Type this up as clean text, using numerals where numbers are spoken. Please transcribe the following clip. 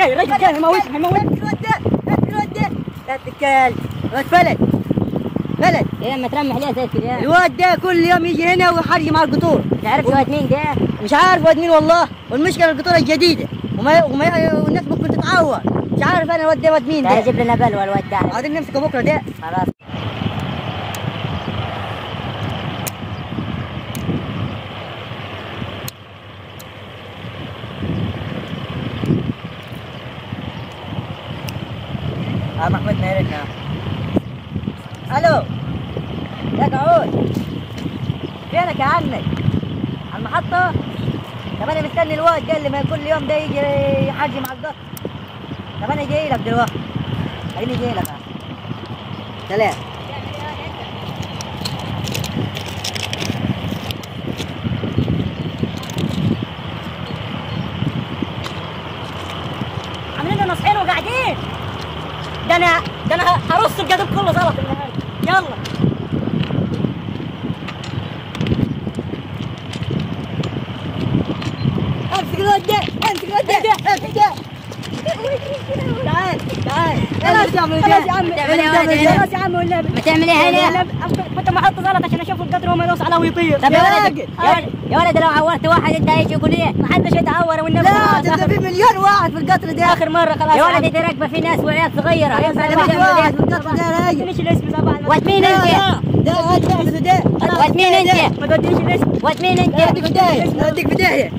جاي، الراجل جاي، هيموتني هيموتني. الواد ده، الواد ده، يا الكلب، الواد فلت فلت. ايه ما ترمح ليه زي كده؟ الواد ده كل يوم يجي هنا ويحرج مع القطور. تعرفش واد مين ده؟ مش عارف واد مين والله، والمشكلة القطوره الجديدة وما والناس ممكن تتعور، مش عارف انا الواد ده واد مين ده. يجيب لنا بلوى الواد ده. عايزين نمسكه بكره ده. خلاص. محمد مهرنا. الو يا قعود، فينك يا عمي؟ على المحطة؟ طب انا مستني الواد ده اللي ما كل يوم ده يجي يحجي مع القطر. طب انا جاي لك دلوقتي، خليني جاي لك. سلام. عاملين لنا نصحين وقاعدين. ده انا هرص الجدول كله زلط النهارده. يلا امسك الواد ده، امسك الواد ده، امسك ده. تعال تعال. خلاص يا عم، خلاص يا عم والنبي. ما تعمل ايه هنا؟ كنت بحط زلط عشان اشوف القطر وما يدوس عليه ويطير. طب يا ولد، يا ولد لو عورت واحد انت هيجي يقول ايه؟ ما حدش يتعور والنبي. لا ده في مليون واحد في القطر ده. اخر مرة خلاص يا ولد، انت راكبه في ناس وعيال صغيرة. ينفع واحد في القطر ده يا راجل؟ مش الاسم طبعا. واد مين انت؟ ده ده واد مين انت؟ ما تودينيش الاسم. واد مين انت؟ اديك في داهية، اديك في داهية.